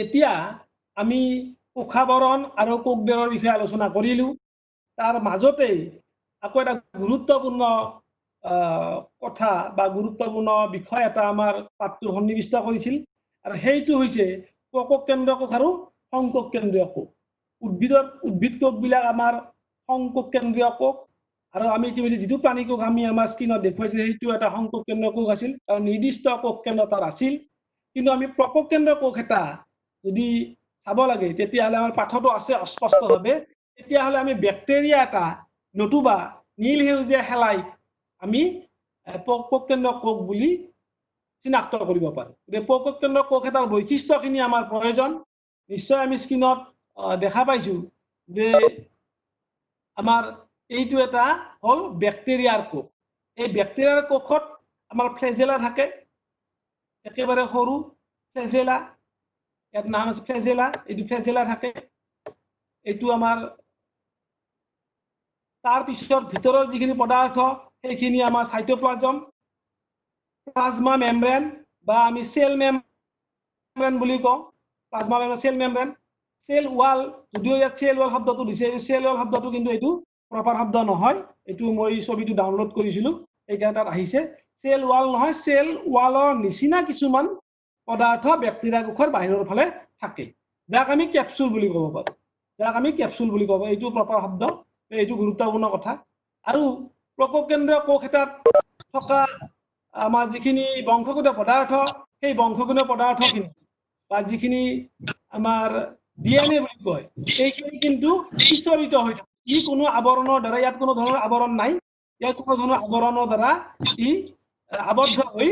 এতিয়া আমি কোষাবৰণ আৰু কোষবেৰৰ বিষয়ে আলোচনা কৰিলোঁ। তাৰ মাজতেই আকৌ এটা গুৰুত্বপূৰ্ণ কথা বা গুৰুত্বপূৰ্ণ বিষয় এটা আমাৰ পাঠটো সন্নিৱিষ্ট কৰিছিল, আৰু সেইটো হৈছে প্ৰকোষ কেন্দ্ৰীয় কোষ আৰু সংকোষ কেন্দ্ৰীয় কোষ। উদ্ভিদ কোষবিলাক আমাৰ সংকোষ কেন্দ্ৰীয় কোষ, আৰু আমি ইতিমধ্যে যিটো প্ৰাণী কোষ আমি আমাৰ স্ক্ৰীণত দেখুৱাইছিলোঁ সেইটো এটা সংকোষ কেন্দ্ৰীয় কোষ আছিল, আৰু নিৰ্দিষ্ট কোষ কেন্দ্ৰ তাৰ আছিল। কিন্তু আমি প্ৰকোষ কেন্দ্ৰীয় কোষ এটা যদি চাব লাগে তেতিয়াহ'লে আমাৰ পাঠটো আছে অস্পষ্টভাৱে, তেতিয়াহ'লে আমি বেক্টেৰিয়া এটা নতুবা নীল সেউজীয়া শেলাই আমি প্ৰকোষ কেন্দ্ৰীয় কোষ বুলি চিনাক্ত কৰিব পাৰোঁ। গতিকে প্ৰকোষ কেন্দ্ৰীয় কোষ এটাৰ বৈশিষ্ট্যখিনি আমাৰ প্ৰয়োজন। নিশ্চয় আমি স্ক্ৰীণত দেখা পাইছোঁ যে আমাৰ এইটো এটা হ'ল বেক্টেৰিয়াৰ কোষ। এই বেক্টেৰিয়াৰ কোষত আমাৰ ফ্লেজেলা থাকে, একেবাৰে সৰু ফ্লেজেলা, ইয়াত নাম আছে ফ্লেজেলা, এইটো ফ্লেজেলা থাকে। এইটো আমাৰ তাৰ পিছত ভিতৰৰ যিখিনি পদাৰ্থ সেইখিনি আমাৰ চাইটোপ্লাজম, প্লাজমা মেমব্ৰেন বা আমি চেল মেমব্ৰেন বুলি কওঁ, plasma membrane, cell membrane, cell wall. যদিও ইয়াত চেল ৱাল শব্দটো দিছে, এই চেল ৱাল শব্দটো কিন্তু এইটো প্ৰপাৰ শব্দ নহয়, এইটো মই ছবিটো ডাউনলোড কৰিছিলোঁ সেইকাৰণে তাত আহিছে। চেল ৱাল নহয়, চেল ৱালৰ নিচিনা কিছুমান পদাৰ্থ বেক্টেৰিয়া কোষৰ বাহিৰৰ ফালে থাকে, যাক আমি কেপচুল বুলি ক'ব পাৰোঁ, যাক আমি কেপচুল বুলি ক'ব। এইটো প্ৰপাৰ শব্দ, এইটো গুৰুত্বপূৰ্ণ কথা। আৰু প্ৰকোষ কেন্দ্ৰীয় কোষ এটাত থকা আমাৰ যিখিনি বংশগত পদাৰ্থ, সেই বংশগত পদাৰ্থখিনি বা যিখিনি আমাৰ DNA বুলি কয়, এইখিনি কিন্তু সিঁচৰিত হৈ থাকে। ই কোনো আৱৰণৰ দ্বাৰা, ইয়াত কোনো ধৰণৰ আৱৰণ নাই, ইয়াত কোনো ধৰণৰ আৱৰণৰ দ্বাৰা ই আবদ্ধ হৈ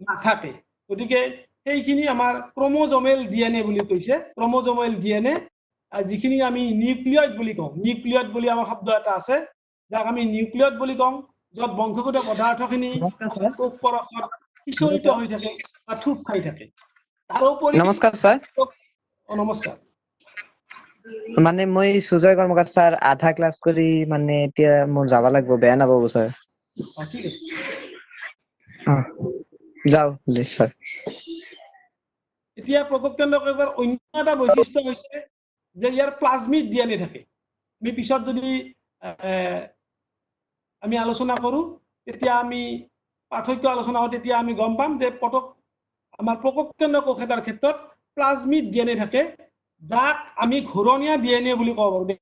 নাথাকে। গতিকে সেইখিনি আমাৰ ক্ৰম'জমেল DNA বুলি কৈছে। ক্ৰম'জমেল DNA যিখিনি আমি নিউক্লিয়ইড বুলি কওঁ, নিউক্লিয়ইড বুলি আমাৰ শব্দ এটা আছে যাক আমি নিউক্লিয়ইড বুলি কওঁ, য'ত বংশগত পদাৰ্থখিনি কোষ পৰশত সিঁচৰিত হৈ থাকে বা থূপ খাই থাকে। তাৰোপৰি নমস্কাৰ ছাৰ। নমস্কাৰ। মানে মই সুজয় কৰ্মকাৰ ছাৰ, আধা ক্লাছ কৰি মানে এতিয়া মোৰ যাব লাগিব, বেয়া নাপাব ছাৰ। ঠিক আছে, যাওঁ ছাৰ। এতিয়া প্ৰকোষ কেন্দ্ৰীয় কোষৰ অন্য এটা বৈশিষ্ট্য হৈছে যে ইয়াৰ প্লাজমিড DNA থাকে। আমি পিছত যদি আমি আলোচনা কৰোঁ, তেতিয়া আমি পাৰ্থক্য আলোচনা কৰোঁ, তেতিয়া আমি গম পাম যে আমাৰ প্ৰকোষ কেন্দ্ৰীয় কোষ এটাৰ ক্ষেত্ৰত প্লাজমিড DNA থাকে, যাক আমি ঘূৰণীয়া DNA বুলি ক'ব পাৰোঁ।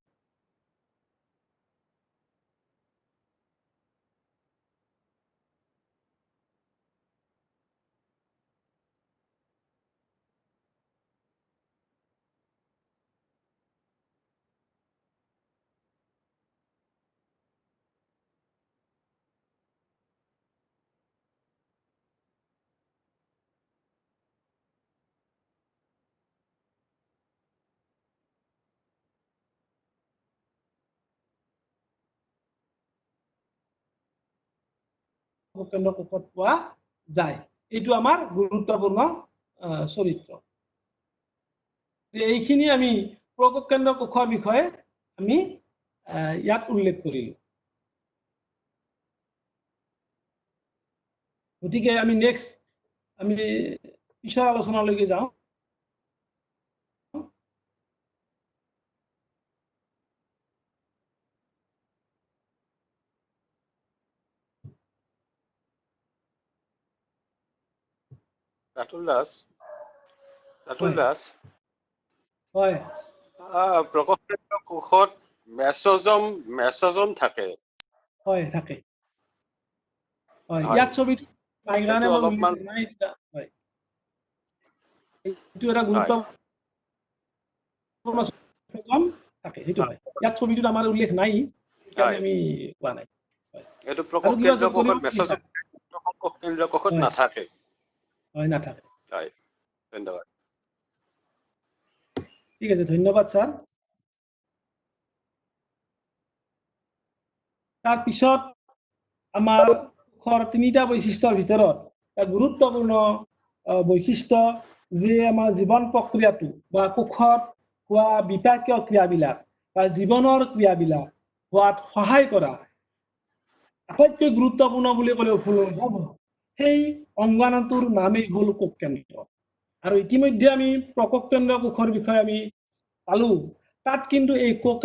কেন্দ্ৰ কোষত পোৱা যায়। এইটো আমাৰ গুৰুত্বপূৰ্ণ চৰিত্ৰ। এইখিনি আমি প্ৰকোষ কেন্দ্ৰ কোষৰ বিষয়ে আমি ইয়াত উল্লেখ কৰিলোঁ। গতিকে আমি নেক্সট আমি পিছৰ আলোচনালৈকে যাওঁ। ৰাতুল দাস, ৰাতুল দাস, হয়। প্ৰকোষ কেন্দ্ৰীয় কোষত মেছজম থাকে। হয়, থাকে। হয়, ইয়াত ছবিটো নাই কাৰণে মই অলপমান নাই, হয়, এইটো এটা গুৰুত্বপূৰ্ণ থাকে, সেইটো হয়। ইয়াত ছবিটোত আমাৰ উল্লেখ নাই, সেইকাৰণে আমি কোৱা নাই। এইটো প্ৰকোষ কেন্দ্ৰীয় কোষত মেছজম, প্ৰকোষ কেন্দ্ৰীয় কোষত নাথাকে। হয়, নাথাকে। হয়, ধন্যবাদ। ঠিক আছে, ধন্যবাদ ছাৰ। তাৰপিছত আমাৰ কোষৰ তিনিটা বৈশিষ্ট্যৰ ভিতৰত এটা গুৰুত্বপূৰ্ণ বৈশিষ্ট্য যে আমাৰ জীৱন প্ৰক্ৰিয়াটো বা কোষত হোৱা বিপাকীয় ক্ৰিয়াবিলাক বা জীৱনৰ ক্ৰিয়াবিলাক হোৱাত সহায় কৰা আটাইতকৈ গুৰুত্বপূৰ্ণ বুলি ক'লেও ভুল নহ'ব, সেই অংগাণুটোৰ নামেই হ'ল কোষকেন্দ্ৰ। আৰু ইতিমধ্যে আমি প্ৰকোষ কেন্দ্ৰ কোষৰ বিষয়ে আমি পালো, তাত কিন্তু এই কোষ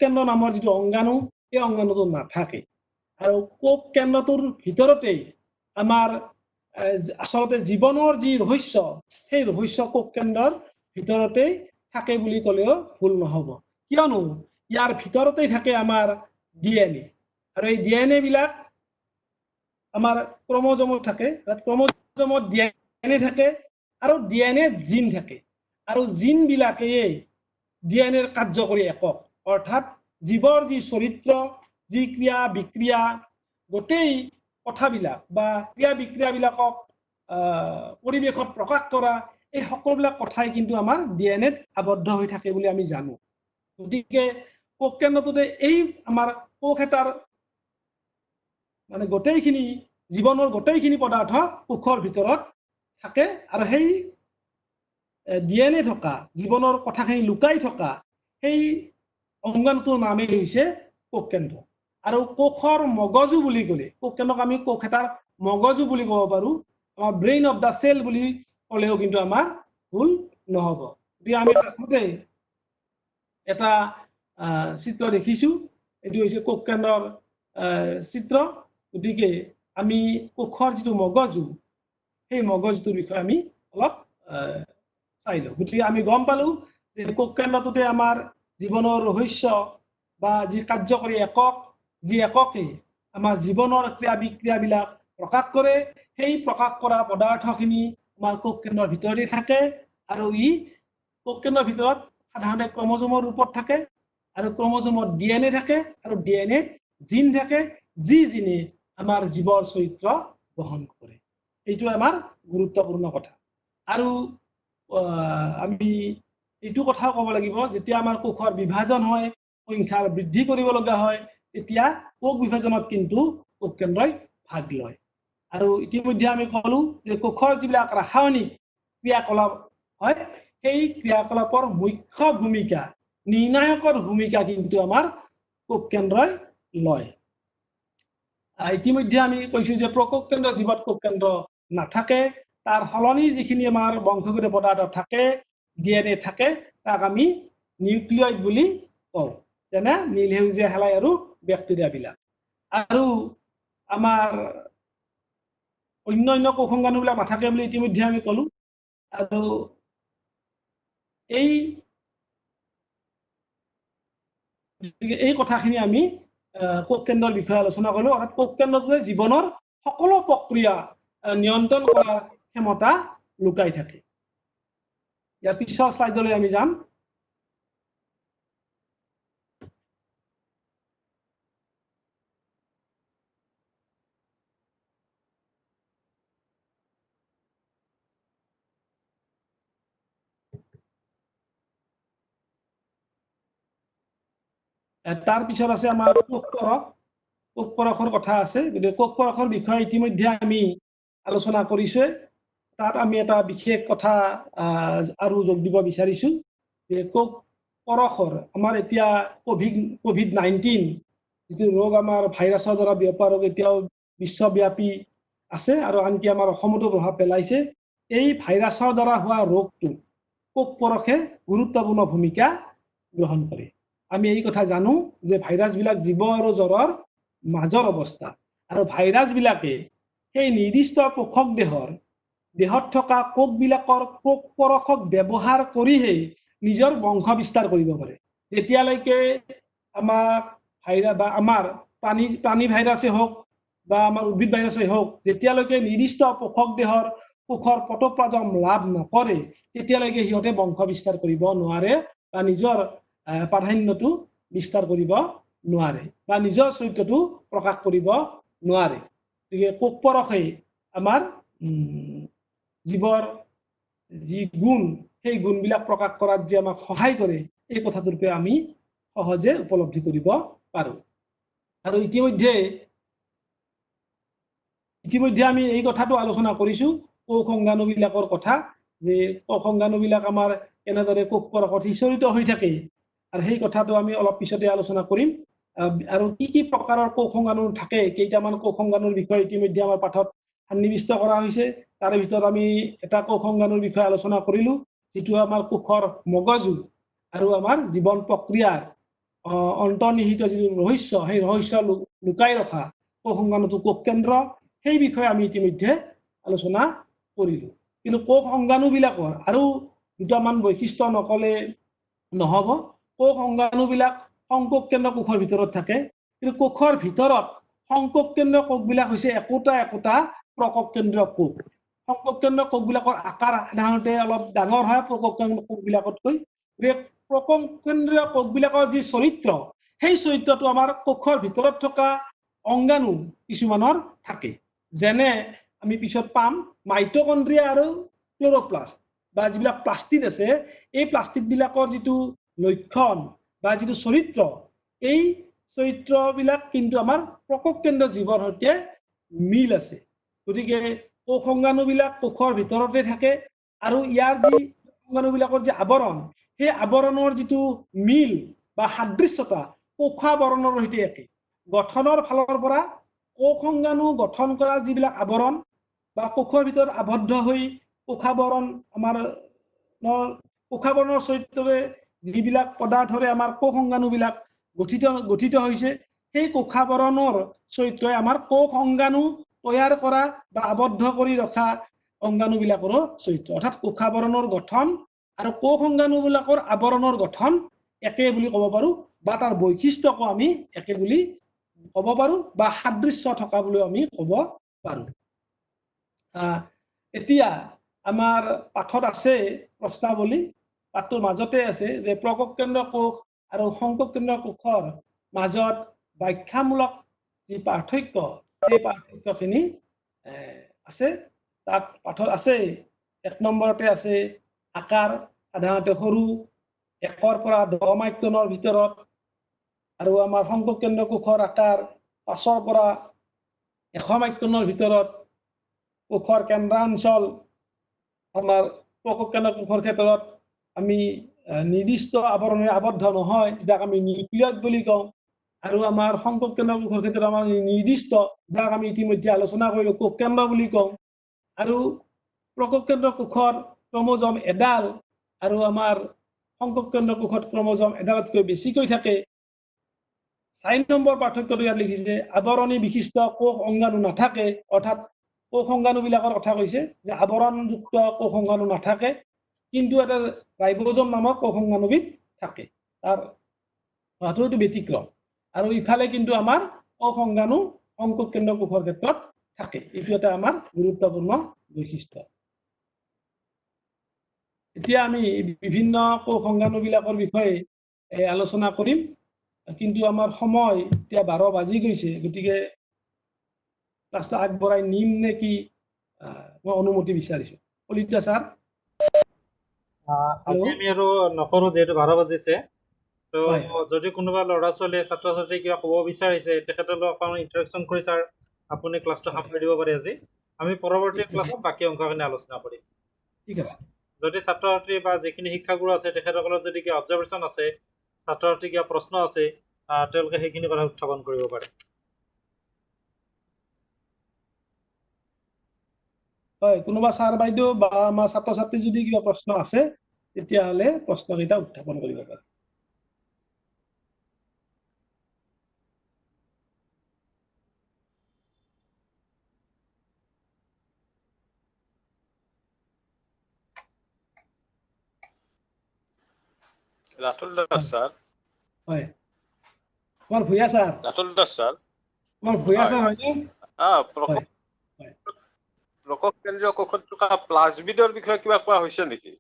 কেন্দ্ৰ নামৰ যিটো অংগাণু, এই অংগাণুটো নাথাকে। আৰু কোষ কেন্দ্ৰটোৰ ভিতৰতেই আমাৰ আচলতে জীৱনৰ যি ৰহস্য, সেই ৰহস্য কোষ কেন্দ্ৰৰ ভিতৰতেই থাকে বুলি ক'লেও ভুল নহ'ব, কিয়নো ইয়াৰ ভিতৰতেই থাকে আমাৰ DNA। আৰু এই DNA বিলাক আমাৰ ক্ৰমজমত থাকে, ক্ৰমজমত DNA থাকে আৰু DNA জিন থাকে, আৰু জিনবিলাকেই DNA ৰ কাৰ্যকৰী একক, অৰ্থাৎ জীৱৰ যি চৰিত্ৰ, যি ক্ৰিয়া বিক্ৰিয়া, গোটেই কথাবিলাক বা ক্ৰিয়া বিক্ৰিয়াবিলাকক পৰিৱেশত প্ৰকাশ কৰা এই সকলোবিলাক কথাই কিন্তু আমাৰ DNA ত আবদ্ধ হৈ থাকে বুলি আমি জানো। গতিকে কোষ কেন্দ্ৰটোতে এই আমাৰ কোষ এটাৰ মানে গোটেইখিনি জীৱনৰ গোটেইখিনি পদাৰ্থ কোষৰ ভিতৰত থাকে, আৰু সেই DNA থকা জীৱনৰ কথাখিনি লুকাই থকা সেই অংগাণুটোৰ নামেই হৈছে কোষ কেন্দ্ৰ। আৰু কোষৰ মগজু বুলি ক'লে কোষ কেন্দ্ৰক আমি কোষ এটাৰ মগজু বুলি ক'ব পাৰোঁ, আমাৰ ব্ৰেইন অফ the cell বুলি ক'লেও কিন্তু আমাৰ ভুল নহ'ব। গতিকে আমি কাষতে এটা চিত্ৰ দেখিছোঁ, এইটো হৈছে কোষ কেন্দ্ৰৰ চিত্ৰ। গতিকে আমি কোষৰ যিটো মগজু, সেই মগজুটোৰ বিষয়ে আমি অলপ চাই লওঁ। গতিকে আমি গম পালোঁ যে কোষ কেন্দ্ৰটোতে আমাৰ জীৱনৰ ৰহস্য বা যি কাৰ্যকৰী একক, যি এককে আমাৰ জীৱনৰ ক্ৰিয়া বিক্ৰিয়াবিলাক প্ৰকাশ কৰে, সেই প্ৰকাশ কৰা পদাৰ্থখিনি আমাৰ কোষ কেন্দ্ৰৰ ভিতৰতে থাকে, আৰু ই কোষ কেন্দ্ৰৰ ভিতৰত সাধাৰণতে ক্ৰমজমৰ ৰূপত থাকে, আৰু ক্ৰমজমত DNA থাকে, আৰু DNA জিন থাকে, যি জিনে আমাৰ জীৱৰ চৰিত্ৰ বহন কৰে। এইটো আমাৰ গুৰুত্বপূৰ্ণ কথা। আৰু আমি এইটো কথাও ক'ব লাগিব, যেতিয়া আমাৰ কোষৰ বিভাজন হয়, সংখ্যাৰ বৃদ্ধি কৰিব লগা হয়, তেতিয়া কোষ বিভাজনত কিন্তু কোষ কেন্দ্ৰই ভাগ লয়। আৰু ইতিমধ্যে আমি ক'লো যে কোষৰ যিবিলাক ৰাসায়নিক ক্ৰিয়াকলাপ হয়, সেই ক্ৰিয়াকলাপৰ মুখ্য ভূমিকা, নিৰ্ণায়কৰ ভূমিকা কিন্তু আমাৰ কোষ কেন্দ্ৰই লয়। ইতিমধ্যে আমি কৈছোঁ যে প্ৰকোষ কেন্দ্ৰ জীৱত কোষ কেন্দ্ৰ নাথাকে, তাৰ সলনি যিখিনি আমাৰ বংশগত পদাৰ্থ থাকে, DNA থাকে, তাক আমি নিউক্লিয়ইড বুলি কওঁ, যেনে নীল সেউজীয়া শেলাই আৰু বেক্টেৰিয়াবিলাক। আৰু আমাৰ অন্য অন্য কোষ অংগাণুবিলাক নাথাকে বুলি ইতিমধ্যে আমি ক'লো। আৰু এই কথাখিনি আমি কোষ কেন্দ্ৰৰ বিষয়ে আলোচনা কৰিলোঁ। অৰ্থাৎ কোষ কেন্দ্ৰটোৱে জীৱনৰ সকলো প্ৰক্ৰিয়া নিয়ন্ত্ৰণ কৰাৰ ক্ষমতা লুকাই থাকে। ইয়াৰ পিছৰ শ্লাইডলৈ আমি যাম। তাৰ পিছত আছে আমাৰ কোষ পৰশ। কোষ পৰশৰ কথা আছে। গতিকে কোষ পৰশৰ বিষয়ে ইতিমধ্যে আমি আলোচনা কৰিছোৱে। তাত আমি এটা বিশেষ কথা আৰু যোগ দিব বিচাৰিছোঁ যে কোষ পৰশৰ আমাৰ এতিয়া কোভিড-19 যিটো ৰোগ আমাৰ ভাইৰাছৰ দ্বাৰা বিয়পা ৰোগ এতিয়াও বিশ্বব্যাপী আছে আৰু আনকি আমাৰ অসমতো প্ৰভাৱ পেলাইছে। এই ভাইৰাছৰ দ্বাৰা হোৱা ৰোগটো কোষ পৰশে গুৰুত্বপূৰ্ণ ভূমিকা গ্ৰহণ কৰে। আমি এই কথা জানো যে ভাইৰাছবিলাক জীৱ আৰু জ্বৰৰ মাজৰ অৱস্থা, আৰু ভাইৰাছবিলাকে সেই নিৰ্দিষ্ট পোষক দেহত থকা কোষবিলাকৰ কোষ পৰশক ব্যৱহাৰ কৰিহে নিজৰ বংশ বিস্তাৰ কৰিব পাৰে। যেতিয়ালৈকে আমাক ভাইৰাছ বা আমাৰ প্ৰাণী ভাইৰাছে হওক বা আমাৰ উদ্ভিদ ভাইৰাছে হওক, যেতিয়ালৈকে নিৰ্দিষ্ট পোষক দেহৰ কোষৰ প্ৰটোপ্লাজম লাভ নকৰে, তেতিয়ালৈকে সিহঁতে বংশ বিস্তাৰ কৰিব নোৱাৰে বা নিজৰ প্ৰাধান্যটো বিস্তাৰ কৰিব নোৱাৰে বা নিজৰ চৰিত্ৰটো প্ৰকাশ কৰিব নোৱাৰে। গতিকে কোষ পৰশে আমাৰ জীৱৰ যি গুণ, সেই গুণবিলাক প্ৰকাশ কৰাত যে আমাক সহায় কৰে, এই কথাটোৰ পৰা আমি সহজে উপলব্ধি কৰিব পাৰোঁ। আৰু ইতিমধ্যে আমি এই কথাটো আলোচনা কৰিছোঁ, কোষ অংগাণুবিলাকৰ কথা, যে কোষ অংগাণুবিলাক আমাৰ কেনেদৰে কোষ পৰশত সিঁচৰিত হৈ থাকে, আৰু সেই কথাটো আমি অলপ পিছতে আলোচনা কৰিম। আৰু কি কি প্ৰকাৰৰ কোষ অংগাণু থাকে, কেইটামান কোষ অংগাণুৰ বিষয়ে ইতিমধ্যে আমাৰ পাঠত সন্নিৱিষ্ট কৰা হৈছে। তাৰে ভিতৰত আমি এটা কোষ অংগাণুৰ বিষয়ে আলোচনা কৰিলোঁ, যিটো আমাৰ কোষৰ মগজু আৰু আমাৰ জীৱন প্ৰক্ৰিয়াৰ অন্তৰ্নিহিত যিটো ৰহস্য, সেই ৰহস্য লুকাই ৰখা কোষ অংগাণুটো কোষ কেন্দ্ৰ, সেই বিষয়ে আমি ইতিমধ্যে আলোচনা কৰিলোঁ। কিন্তু কোষ অংগাণুবিলাকৰ আৰু দুটামান বৈশিষ্ট্য নক'লে নহ'ব। কোষ অংগাণুবিলাক সংকোষ কেন্দ্ৰ কোষৰ ভিতৰত থাকে, কিন্তু কোষৰ ভিতৰত সংকোষ কেন্দ্ৰ কোষবিলাক হৈছে একোটা একোটা প্ৰকোষ কেন্দ্ৰ কোষ। সংকোষ কেন্দ্ৰ কোষবিলাকৰ আকাৰ সাধাৰণতে অলপ ডাঙৰ হয় প্ৰকোষ কেন্দ্ৰ কোষবিলাকতকৈ। গতিকে প্ৰকোষ কেন্দ্ৰীয় কোষবিলাকৰ যি চৰিত্ৰ, সেই চৰিত্ৰটো আমাৰ কোষৰ ভিতৰত থকা অংগাণু কিছুমানৰ থাকে। যেনে আমি পিছত পাম মাইটকণ্ড্ৰিয়া আৰু ক্ল'ৰ'প্লাষ্ট বা যিবিলাক প্লাষ্টিড আছে, এই প্লাষ্টিডবিলাকৰ যিটো লক্ষণ বা যিটো চৰিত্ৰ, এই চৰিত্ৰবিলাক কিন্তু আমাৰ প্ৰকোষ কেন্দ্ৰ জীৱৰ সৈতে মিল আছে। গতিকে কোষ অংগাণুবিলাক কোষৰ ভিতৰতে থাকে আৰু ইয়াৰ যি অংগাণুবিলাকৰ যি আৱৰণ, সেই আৱৰণৰ যিটো মিল বা সাদৃশ্যতা কোষাৱৰণৰ সৈতে একে। গঠনৰ ফালৰ পৰা কোষ অংগাণু গঠন কৰা যিবিলাক আৱৰণ বা কোষৰ ভিতৰত আবদ্ধ হৈ কোষাৱৰণ আমাৰ কোষাৱৰণৰ চৰিত্ৰৰে যিবিলাক পদাৰ্থৰে আমাৰ কোষ অংগাণুবিলাক গঠিত হৈছে, সেই কোষাৱৰণৰ চৰিত্ৰই আমাৰ কোষ অংগাণু তৈয়াৰ কৰা বা আবদ্ধ কৰি ৰখা অংগাণুবিলাকৰো চৰিত্ৰ। অৰ্থাৎ কোষাৱৰণৰ গঠন আৰু কোষ অংগাণুবিলাকৰ আৱৰণৰ গঠন একে বুলি ক'ব পাৰোঁ, বা তাৰ বৈশিষ্ট্যকো আমি একে বুলি ক'ব পাৰোঁ বা সাদৃশ্য থকা বুলিও আমি ক'ব পাৰোঁ। এতিয়া আমাৰ পাঠত আছে প্ৰশ্নাৱলী, পাঠটোৰ মাজতে আছে যে প্ৰকোষ কেন্দ্ৰ কোষ আৰু সংকোষ কেন্দ্ৰ কোষৰ মাজত ব্যাখ্যামূলক যি পাৰ্থক্য, সেই পাৰ্থক্যখিনি আছে। তাত পাঠত আছে, 1 নম্বৰতে আছে আকাৰ সাধাৰণতে সৰু, 1ৰ পৰা 10 মাইক্ৰনৰ ভিতৰত, আৰু আমাৰ সংকোষ কেন্দ্ৰ কোষৰ আকাৰ 5ৰ পৰা 100 মাইক্ৰনৰ ভিতৰত। কোষৰ কেন্দ্ৰাঞ্চল আমাৰ প্ৰকোষ কেন্দ্ৰ কোষৰ ক্ষেত্ৰত আমি নিৰ্দিষ্ট আৱৰণেৰে আবদ্ধ নহয়, যাক আমি নিউক্লিয়ড বুলি কওঁ, আৰু আমাৰ সংকোষ কেন্দ্ৰ কোষৰ ক্ষেত্ৰত আমাৰ নিৰ্দিষ্ট, যাক আমি ইতিমধ্যে আলোচনা কৰিলোঁ, কোষ কেন্দ্ৰ বুলি কওঁ। আৰু প্ৰকোষ কেন্দ্ৰ কোষৰ ক্ৰম'জম এডাল আৰু আমাৰ সংকোষ কেন্দ্ৰ কোষত ক্ৰম'জম এডালতকৈ বেছিকৈ থাকে। 4 নম্বৰ পাৰ্থক্যটো ইয়াত লিখিছে, আৱৰণী বিশিষ্ট কোষ অংগাণু নাথাকে। অৰ্থাৎ কোষ অংগাণুবিলাকৰ কথা কৈছে যে আৱৰণযুক্ত কোষ অংগাণু নাথাকে, কিন্তু এটা ৰাইব'জম নামৰ কোষ অংগাণুবিধ থাকে, তাৰ হোৱাটো এইটো ব্যতিক্ৰম। আৰু ইফালে কিন্তু আমাৰ কোষ অংগাণু সংকোষ কেন্দ্ৰ কোষৰ ক্ষেত্ৰত থাকে। এইটো এটা আমাৰ গুৰুত্বপূৰ্ণ বৈশিষ্ট্য। এতিয়া আমি বিভিন্ন কোষ অংগাণুবিলাকৰ বিষয়ে আলোচনা কৰিম, কিন্তু আমাৰ সময় এতিয়া 12 বাজি গৈছে, গতিকে ক্লাছটো আগবঢ়াই নিম নে কি মই অনুমতি বিচাৰিছোঁ। কলিতা ছাৰ, আজি আমি আৰু নকৰোঁ যিহেতু 12 বাজিছে। তো যদি কোনোবা ল'ৰা ছোৱালীয়ে ছাত্ৰ ছাত্ৰী কিবা ক'ব বিচাৰিছে, তেখেতৰ লগত অকণমান ইণ্টাৰেকশ্যন কৰি ছাৰ আপুনি ক্লাছটো সামৰি দিব পাৰে। আজি আমি পৰৱৰ্তী ক্লাছত বাকী অংশখিনি আলোচনা কৰিম। ঠিক আছে। যদি ছাত্ৰ ছাত্ৰী বা যিখিনি শিক্ষাগুৰু আছে তেখেতসকলৰ যদি কিবা অবজাৰভেশ্যন আছে, ছাত্ৰ ছাত্ৰী কিবা প্ৰশ্ন আছে, তেওঁলোকে সেইখিনি কথা উত্থাপন কৰিব পাৰে। হয়, কোনোবা ছাৰ বাইদেউ বা আমাৰ ছাত্ৰ ছাত্ৰী যদি কিবা প্ৰশ্ন আছে তেতিয়াহ'লে প্ৰশ্নকেইটা উত্থাপন কৰিব পাৰে। ৰাতুল দাস ছাৰ। হয়, আমাৰ ভূঞা ছাৰ। ৰাতুল দাস ছাৰ, আমাৰ ভূঞা ছাৰ হয়নে? প্ৰকোষ কেন্দ্ৰীয় কোষত থকা প্লাজমিডৰ বিষয়ে কিবা কোৱা হৈছে নেকি?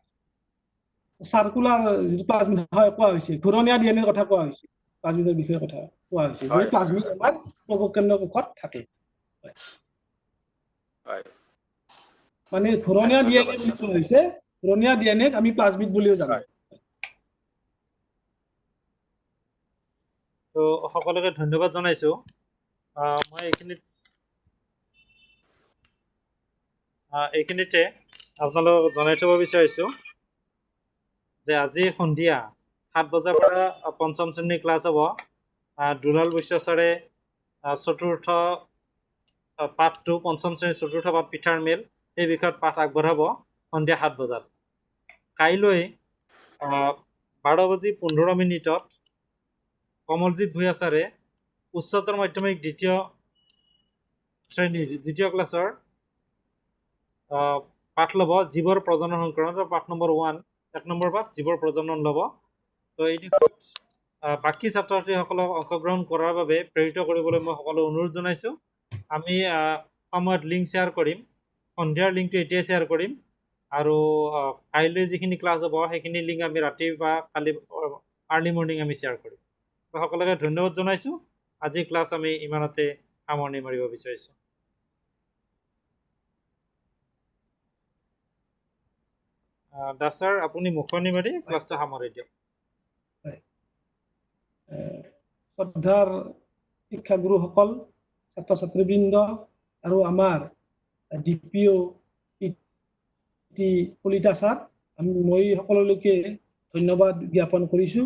চাৰ্কুলাৰ যিটো প্লাজমিড হয় কোৱা হৈছে, ঘূৰণীয়া ডিএনএৰ কথা কোৱা হৈছে, প্লাজমিডৰ বিষয়ে কথা কোৱা হৈছে যে প্লাজমিড আমাৰ প্ৰকোষ কেন্দ্ৰ কোষত থাকে। মানে ঘূৰণীয়া ডিএনএ বুলি কোৱা হৈছে, ঘূৰণীয়া ডিএনএক আমি প্লাজমিড বুলিও জানো। তো সকলোকে ধন্যবাদ জনাইছোঁ। মই এইখিনিতে আপোনালোকক জনাই থ'ব বিচাৰিছোঁ যে আজি সন্ধিয়া 7 বজাৰ পৰা পঞ্চম শ্ৰেণীৰ ক্লাছ হ'ব। দুলাল বৈশ্য ছাৰে চতুৰ্থ পাঠটো, পঞ্চম শ্ৰেণীৰ চতুৰ্থ পাঠ পিঠাৰ মেল, সেই বিষয়ত পাঠ আগবঢ়াব সন্ধিয়া 7 বজাত। কাইলৈ 12:15 কমলজিৎ ভূঞা ছাৰে উচ্চতৰ মাধ্যমিক দ্বিতীয় শ্ৰেণীৰ দ্বিতীয় ক্লাছৰ পাঠ ল'ব, জীৱৰ প্ৰজনন সংক্ৰান্ত পাঠ নম্বৰ 1, 1 নম্বৰ পাঠ জীৱৰ প্ৰজনন ল'ব। তো এই দিশত বাকী ছাত্ৰ ছাত্ৰীসকলক অংশগ্ৰহণ কৰাৰ বাবে প্ৰেৰিত কৰিবলৈ মই সকলো অনুৰোধ জনাইছোঁ। আমি সময়ত লিংক শ্বেয়াৰ কৰিম, সন্ধিয়াৰ লিংকটো এতিয়াই শ্বেয়াৰ কৰিম, আৰু কাইলৈ যিখিনি ক্লাছ হ'ব সেইখিনি লিংক আমি ৰাতি বা কালি আৰ্লি মৰ্ণিং আমি শ্বেয়াৰ কৰিম। সকলোকে ধন্যবাদ জনাইছোঁ। আজি ক্লাছ আমি ইমানতে সামৰণি মাৰিব বিচাৰিছোঁ। দাস ছাৰ, আপুনি মুখনি মাৰি ক্লাছটো সামৰি দিয়ক। শ্ৰদ্ধাৰ শিক্ষাগুৰুসকল, ছাত্ৰ ছাত্ৰীবৃন্দ আৰু আমাৰ D P O P T Kalita sir, মই সকলোলৈকে ধন্যবাদ জ্ঞাপন কৰিছোঁ।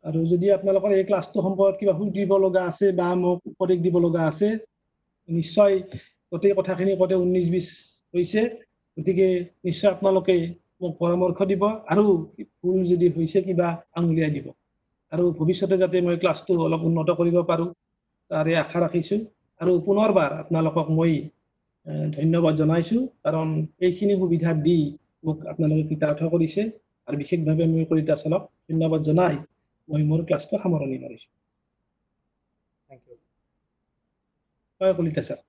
আৰু যদি আপোনালোকৰ এই ক্লাছটো সম্পৰ্কত কিবা সুধিব লগা আছে বা মোক উপদেশ দিব লগা আছে, নিশ্চয় গোটেই কথাখিনি কওঁতে 19-20 হৈছে, গতিকে নিশ্চয় আপোনালোকে মোক পৰামৰ্শ দিব আৰু ভুল যদি হৈছে কিবা আঙুলিয়াই দিব, আৰু ভৱিষ্যতে যাতে মই ক্লাছটো অলপ উন্নত কৰিব পাৰোঁ তাৰে আশা ৰাখিছোঁ। আৰু পুনৰবাৰ আপোনালোকক মই ধন্যবাদ জনাইছোঁ, কাৰণ এইখিনি সুবিধা দি মোক আপোনালোকে কৃতাৰ্থ কৰিছে। আৰু বিশেষভাৱে মই কলিতা ছাৰক ধন্যবাদ জনাই মই মোৰ ক্লাছটো সামৰণি মাৰিছোঁ। Thank U. হয় কলিতা ছাৰ।